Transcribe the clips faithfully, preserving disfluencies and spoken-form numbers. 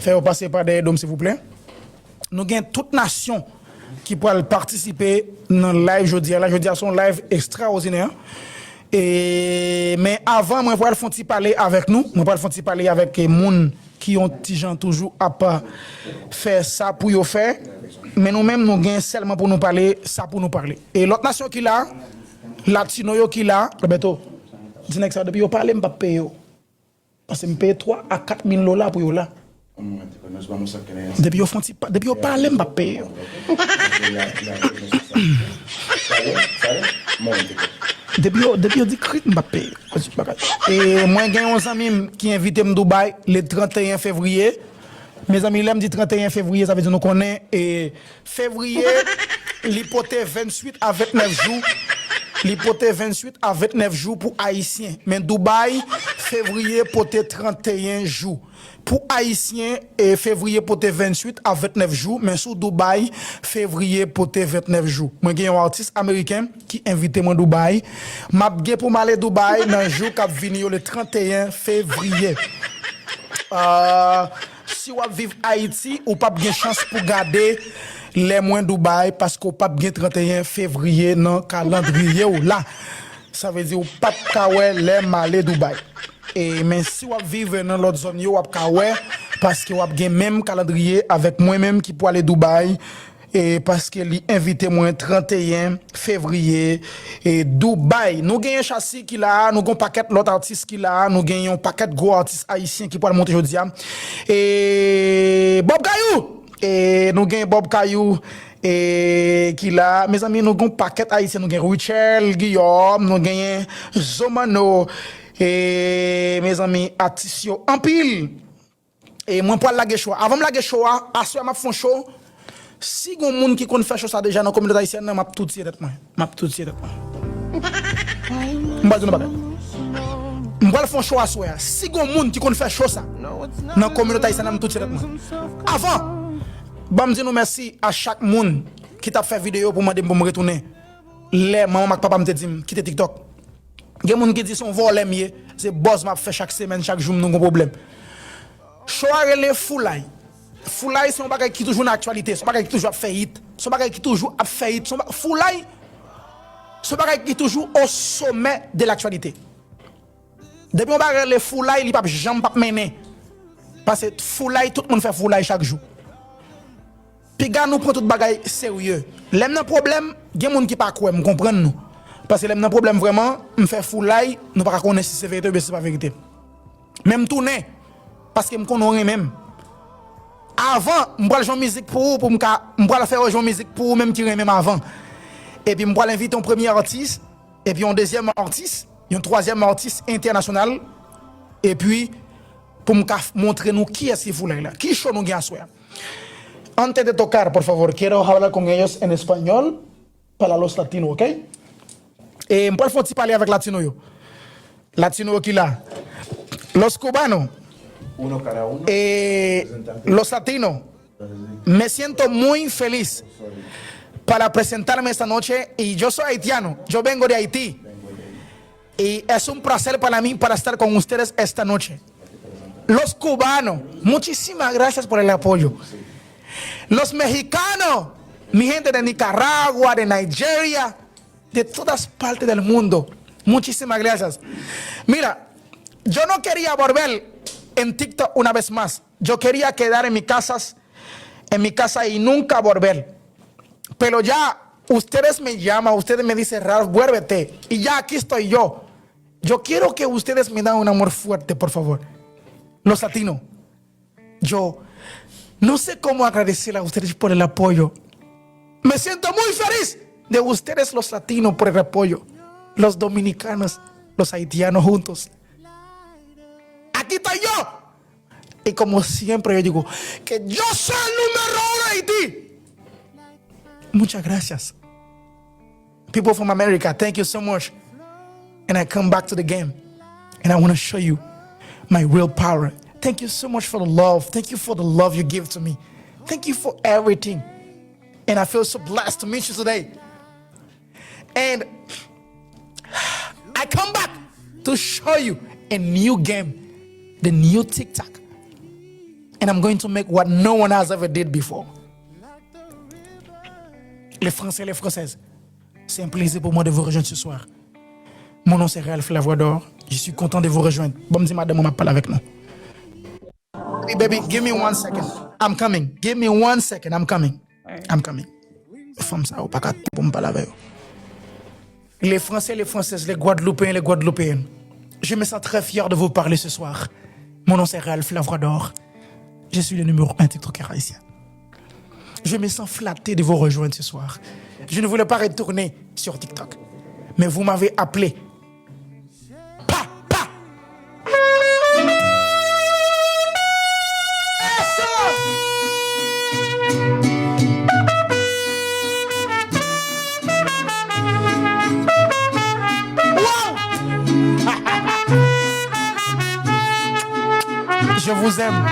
Fè yo pase pa dèyè do m, silvouplè. Nou gen tout nasyon ki pral patisipe nan live jodi a. La, jodi a, se yon live ekstraòdinè. E, men avan, mwen pral fè yon ti pale avèk nou. Mwen pral fè yon ti pale avèk, eh, moun ki yon ti jan toujou ap fè sa pou yo fè. Men nou menm, nou gen sèlman pou nou pale sa pou nou pale. E lòt nasyon ki la, latino yo ki la, Roberto, di nèg sa yo, depi yo pale, m p ap peye yo. Paske m peye twa a kat mil dola pou yo la. Depi yo fè yon ti pa, depi yo pale, m p ap peye yo. Depi yo, depi yo di krit, m p ap peye yo. E mwen gen yon zanmi m ki envite m Dubai le trannteyen fevriye. Mezanmi, lè m di trannteyen fevriye, sa vle di nou konnen, e, fevriye, li pote venntuit a ventnèf jou. Li pote venntuit a ventnèf jou pou Ayisyen. Men Dubai, fevriye pote trannteyen jou. Pou Ayisyen, e, fevriye pote venntuit a ventnèf jou, men sou Dubai, fevriye pote ventnèf jou. Mwen gen yon atis ameriken ki envite mwen Dubai. M ap gen pou m ale Dubai nan jou k ap vini yo, le trannteyen fevriye. Ah, si w ap viv Ayiti, ou p ap gen chans pou gade lè mwen Dubai, paske w p ap gen trannteyen fevriye nan kalandriye w la. Sa vle di ou p ap ka wè lè m ale Dubai. E, men si w ap viv nan lòt zòn yo, w ap ka wè, paske w ap gen menm kalandriye avèk mwen menm ki pou ale Dubai. E, paske li envite mwen trannteyen fevriye, e, Dubai. Nou genyen Chasi ki la a, nou gen yon pakèt lòt atis ki la a, nou gen yon pakèt gwo atis ayisyen ki pral monte jodi a. E, Bob Kayou! E, nou gen Bob Kayou, e, ki la. Mezanmi, nou gen yon pakèt ayisyen, nou gen Rutshelle Guillaume, nou genyen Zomano. E, mezanmi, atis yo anpil. E mwen pral lage cho a. Avan m lage cho a, aswè a m ap fè yon cho. Si gon moun ki konn fè cho sa deja nan kominote ayisyèn nan, m ap tou tiye tèt mwen. M ap tou tiye tèt mwen. M pral di nou bagay. M pral fè yon cho aswè a. Si gon moun ki konn fè cho sa nan kominote ayisyèn nan, m tou tiye tèt mwen. Avan, ban m di nou mèsi a chak moun ki t ap fè videyo pou mande m pou m retounen. Lè manman m ak papa m te di m kite TikTok. Gen moun ki di se yon vòlè m ye, se buzz m ap fè chak semèn, chak jou m nan gon pwoblèm. Cho a rele Foulay. Foulay se yon bagay ki toujou nan aktyalite, se yon bagay ki toujou ap fè hit, se yon bagay ki toujou ap fè hit, se yon ba-, Foulay se yon bagay ki toujou au sommet de l'actualité. Depi yon bagay rele Foulay, li p ap janm p ap mennen. Paske Foulay, tout moun fè Foulay chak jou. Piga nou pran tout bagay serye. Lè m nan pwoblèm, gen moun ki pa kwè m, konprann nou. Paske lè m nan pwoblèm vrèman, m fè Foulay, nou pa ka konnen si se verite oubyen si se pa verite. Men m tounen, paske m konnen w renmen m. Avan, m pral jwe yon mizik pou ou, pou m ka, m pral fè w jwe yon mizik pou ou menm ki renmen m avan. Epi m pral envite yon premye atis, epi yon dezyèm atis, yon twazyèm atis entènasyonal, epi pou m ka f-, montre nou kiyès ki Foulay la. Ki cho nou gen aswè a? Antes de tocar, por favor, quiero hablar con ellos en español para los latinos, ¿ok? E m pral fè yon ti pale avèk latino yo. Latino yo ki la. Los cubanos. Uno cada uno. Eh, los latinos. Me siento muy feliz para presentarme esta noche y yo soy haitiano. Yo vengo de Haití. Y es un placer para mí para estar con ustedes esta noche. Los cubanos, muchísimas gracias por el apoyo. Los mexicanos, mi gente de Nicaragua, de Nigeria, de todas partes del mundo, muchísimas gracias. Mira, yo no quería volver en TikTok una vez más. Yo quería quedar en mi casa, en mi casa y nunca volver. Pero ya ustedes me llaman, ustedes me dicen, "Ralph, vuélvete". Y ya aquí estoy yo. Yo quiero que ustedes me dan un amor fuerte, por favor. Los latinos, yo no sé cómo agradecer a ustedes por el apoyo. Me siento muy feliz de ustedes los latinos por el apoyo. Los dominicanos, los haitianos juntos. Aquí estoy yo. Y como siempre yo digo, que yo soy el número uno de Haití. Muchas gracias. People from America, thank you so much. And I come back to the game. And I want to show you my real power. Thank you so much for the love. Thank you for the love you give to me. Thank you for everything. And I feel so blessed to meet you today. And I come back to show you a new game, the new TikTok. And I'm going to make what no one has ever did before. Les Français, les Françaises, c'est un plaisir pour moi de vous rejoindre ce soir. Mon nom c'est Ralph Lavrador. Je suis content de vous rejoindre. Bon, m di madanm mwen m ap pale avèk nou. Hey, baby, give me one second. I'm coming. Give me one second. I'm coming. I'm coming. Fanm sa yo pa ka tann pou m pale avè yo. Les Français, les Françaises, les Guadeloupéens, les Guadeloupéennes, je me sens très fier de vous parler ce soir. Mon nom c'est Ralph Lavrador. Je suis le numéro un TikToker haïtien. Je me sens flatté de vous rejoindre ce soir. Je ne voulais pas retourner sur TikTok, mais vous m'avez appelé. Pa, pa. Wow! Je vous aime.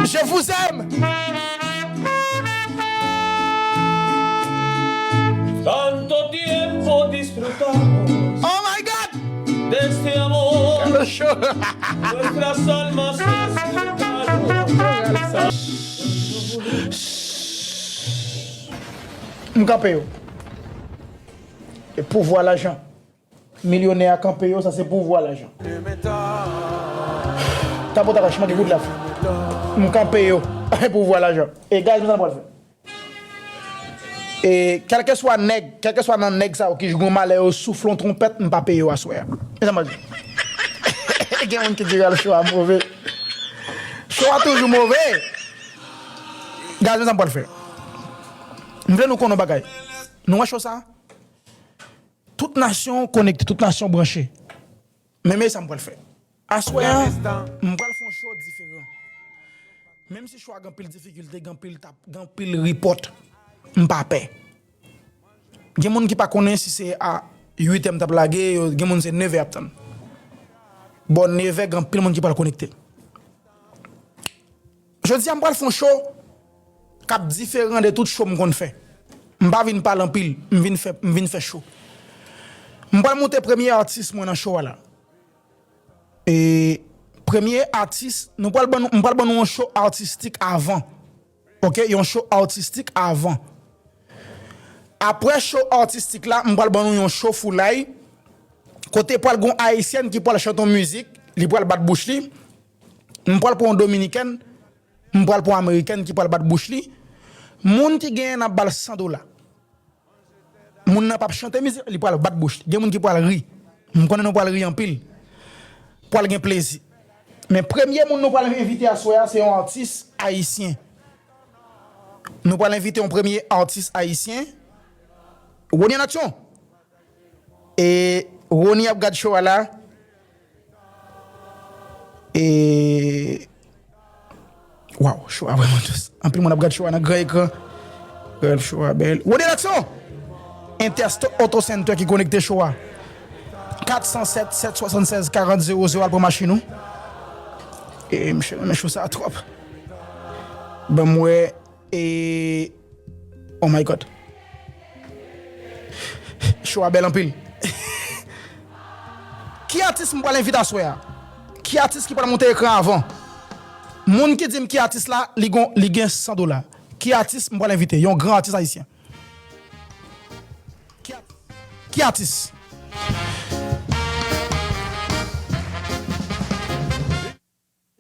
Je vous aime. Tanto tiempo disfrutamos. Oh my God! De este amor. Nuestras almas se acercaron. M kanpe yo. E pouvwa lajan. Milyonè a kanpe yo, sa se pouvwa lajan. Tapotakach, manke goud la. M kanpe yo. Pouvwa lajan. E guys, nou sa n pral fè. E kèlkeswa nèg, kèlkeswa nan nèg sa yo ki jwenn malè yo soufle yon twonpèt, m pa peye yo aswè a. Mezanmi, gen moun ki di Ralph show a move. Show a toujou move. Guys, mezanmi, pral fè. M vle nou konnen yon bagay. Nou wè show sa? Tout nasyon konekte, tout nasyon branche. Men, men sa m pral fè. Aswè a, m pral fè yon show diferan. Menm si show a gen anpil difikilte, gen anpil tap, gen anpil ripòt, m pa pè. Gen moun ki pa konnen si se a uit è m t ap lage, yo, gen moun se nèf è y ap tann. Bò nèf è, gen anpil moun ki pral konekte. Jodi a, m pral fè yon show k ap diferan de tout show m konn fè. M pa vin pale anpil, m vin fè, m vin fè show. M pral moute premye atis mwen nan show a la. E premye atis, nou pral ban nou, m pral ban nou yon show atistik avan. Oke, yon show atistik avan. Apre show atistik la, m pral ban nou yon show foulay. Kote pral gon ayisyèn ki pral chante yon mizik, li pral bat bouch li. M pral pran yon dominikèn, m pral pran yon amerikèn ki pral bat bouch li. Moun ki genyen n ap ba l san dola. Moun nan p ap chante mizik, li pral bat bouch li. Gen moun ki pral ri. M konnen nou pral ri anpil. Pral gen plezi. Men premye moun nou pral envite aswè a, se yon atis ayisyen. Nou pral envite yon premye atis ayisyen. Rony an aksyon! E Rony ap gad show a la. E, waw, show a vrèman dous. Anpil moun ap gad show a nan gran ekran. Gad show a bèl. Rony an aksyon! Interstate Auto Center ki konekte show a. Kat san sèt, sèt swasannsèz, karant zewo zewo, al pran machin ou. E, m renmen show sa a twòp. Ban m wè, e, oh my God. Show a bèl anpil. Ki atis m pral envite aswè a? Ki atis ki pral monte ekran avan? Moun ki di m ki atis la, li gon, li gen san dola. Ki atis m pral envite? Yon gran atis ayisyen. Ki at-, ki atis?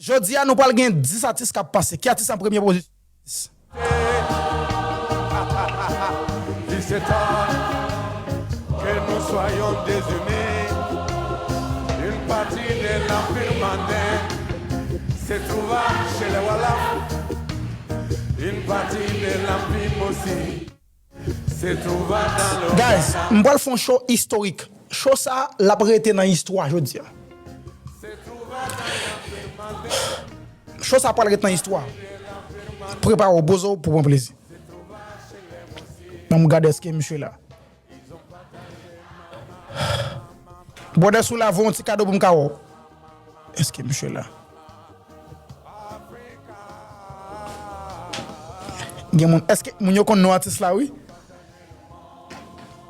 Jodi a, nou pral gen dis atis k ap pase. Ki atis an premye pozisyon? Il est temps que nous soyons désunis. Une partie de l'Empire Mandé se trouva chez les Wolof. Une partie de l'Empire Mosi se trouva dans le Guys, Ghana. M pral fè yon show istorik. Show sa, l ap rete nan istwa jodi a. Show sa pral ret nan istwa. Prepare w, poze w pou pran plezi. Ban m gade èske misye la. Brother, si w la, voye yon ti kado pou m ka wè w. Èske misye la? Gen moun, èske moun yo konn non atis la, wi?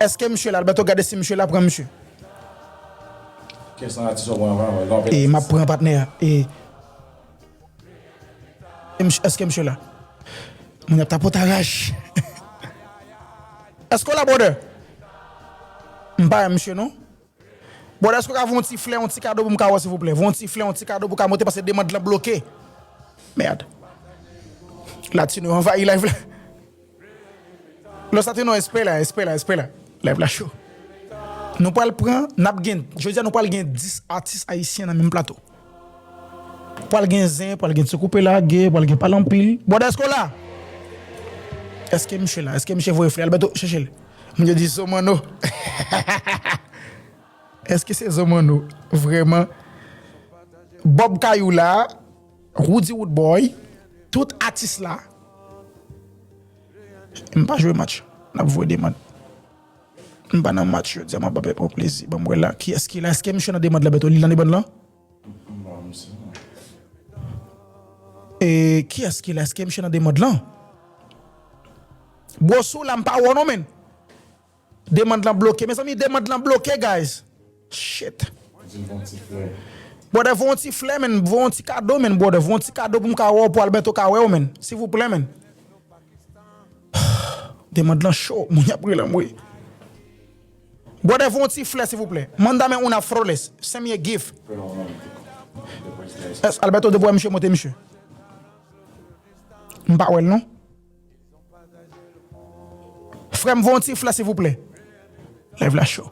Èske misye la, Alberto, gade si misye la, pran misye. Kèlkeswa atis w pran, pran, pran, pran. E, m ap pran patnè a. E, Èske misye la? Moun ap tapotaraj. Èske w la, brother? M pa wè misye non. Brother, èske w ka voye yon ti flè, yon ti kado pou m ka wè, silvouplè? Voye yon ti flè, yon ti kado pou w ka monte, paske demand lan bloke. Mèd. Latino anvayi live la. Los Latinos, espera, espera, espera. Live la cho. Nou pral pran, n ap gen, jodi a nou pral gen dis atis ayisyen nan menm plato. Pral gen zen, pral gen ti koupe lage, pral gen pale anpil. Brother, èske w la? Èske misye la? Èske misye voye flè? Alberto, chèche l. Moun yo di Zomano. Èske se Zomano? Vrèman. Bob Kayou la, Roody Roodboy, tout atis la. M pa jwe match. N ap voye demand. M pa nan match jodi a, m ap ba pèp mwen plezi. Ban m wè la. Kiyès ki la? Èske misye nan demand la, Beto? Li nan demand lan? E kiyès ki la? Èske misye nan demand lan? Bro, sou la, m pa wè w non, men. Demand lan bloke. Mezanmi, demand lan bloke, guys. Shit. Brother, voye yon ti flè, men. Voye yon ti kado, men, brother. Voye yon ti kado pou m ka wè w, pou Alberto ka wè w, men. Silvouplè, men. Demand lan cho. Moun y ap rele m, wi. Brother, voye yon ti flè, silvouplè. Mándame una flores. Send me a gift. Yes, Alberto, depi w wè misye, monte misye. M pa wè l, non. Frè m, voye yon ti flè, silvouplè. Live la cho.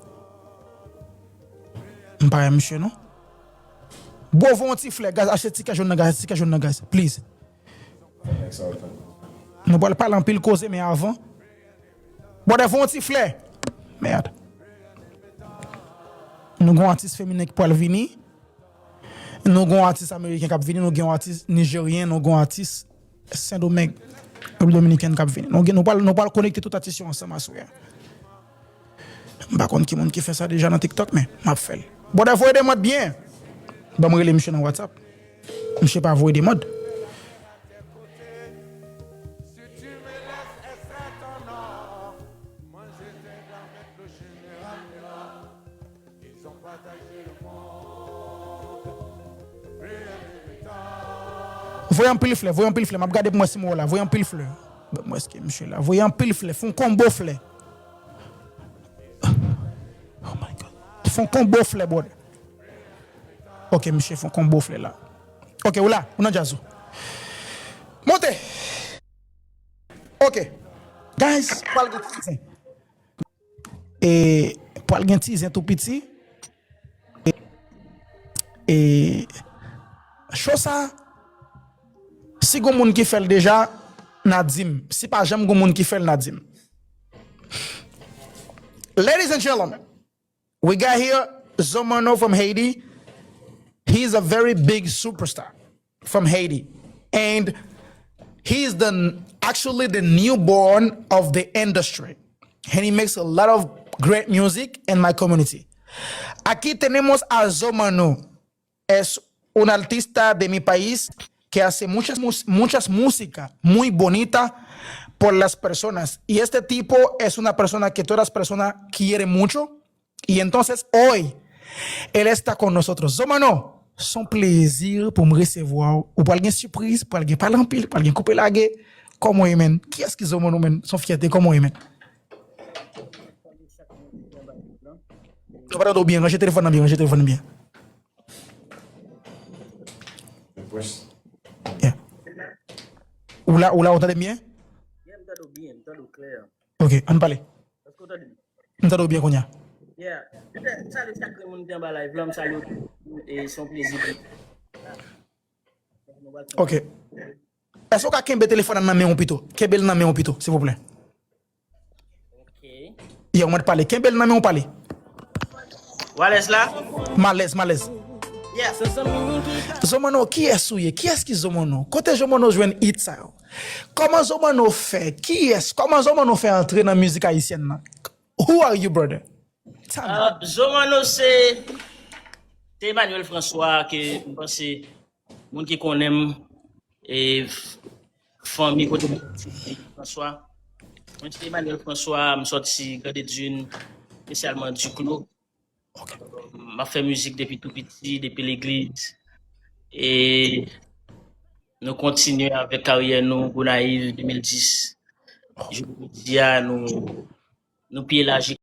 M pa wè misye, non. Bro, voye yon ti flè, guys, achte tikè jòn nan, guys, tikè jòn nan, guys, please. Nou pral pale anpil koze, men avan. Brother, voye yon ti flè. Mèd. Nou gon atis feminen ki pral vini. Nou gon atis ameriken k ap vini. Nou gen yon atis nijeryen. Nou gon atis Sendomeng, Repiblik Dominikèn k ap vini. Nou gen, nou pral, nou pral konekte tout atis yo ansanm aswè a. M pa konn ki moun ki fè sa deja nan TikTok, men m ap fè l. Brother, voye demand byen. Ban m rele misye nan WhatsApp. Misye pa voye demand. Voye anpil flè, voye anpil flè. M ap gade pou m wè si m wè w la. Voye anpil flè. Ban m wè èske misye la. Voye anpil flè. Fè yon konbo flè. Oh my God. Fè yon konbo flè, brother. Ok, misye fè yon konbo flè la. Ok, ou la, ou nan djaz ou. Monte. Ok. Guys, pral gen ti zen. E pral gen ti zen tou piti. E, e cho sa, si gon moun ki fè l deja, n a di m. Si pa janm gon moun ki fè l, n a di m. Ladies and gentlemen, we got here Zomano from Haiti. He's a very big superstar from Haiti. And he's the, actually the newborn of the industry. And he makes a lot of great music in my community. Aquí tenemos a Zomano. Es un artista de mi país que hace muchas, mus- muchas música muy bonita por las personas. Y este tipo es una persona que todas las personas quieren mucho. Y entonces hoy él está con nosotros. Zomano, se yon plezi pou m resevwa w. Ou pral gen sipriz, pral gen pale anpil, pral gen koupe lage. Kòman w ye, men? Kiyès ki Zomano, men? Se yon fyète, kòman w ye, men? Nou pa tande w byen, ranje telefòn nan byen, ranje telefòn nan byen. Yeah. Ou la, ou la, ou tande m byen? Yeah, m tande w byen, m tande w klè. Ok, ann pale. Èske w tande m? M tande w byen kounye a. Yeah. Salye chak moun ki anba live la, m salye w. E se yon plezi pou. Ok. Èske w ka kenbe telefòn nan nan men w pito? Kenbe l nan men w pito, silvouplè. Ok. Yeah, ou mèt pale. Kenbe l nan men w pale. W alèz la? M alèz, m alèz. Yeah. Zomano, kiyès ou ye? Kiyès ki Zomano? Kote Zomano jwenn hit sa yo? Kòman Zomano fè? Kiyès? Kòman Zomano fè antre nan mizik ayisyèn nan? Who are you, brother? Tell me. Ah, Zomano se, se Emmanuel François ke m panse moun ki konnen m, e f- fanmi kote m soti, François. Mwen se Emmanuel François, m soti Grande Dune, espesyalman Duclos. Ok. M ap fè mizik depi tou piti, depi legliz. E Nou kontinye avèk karyè nou, Gonayiv de mil dis. Jodi a, nou, nou pi elaji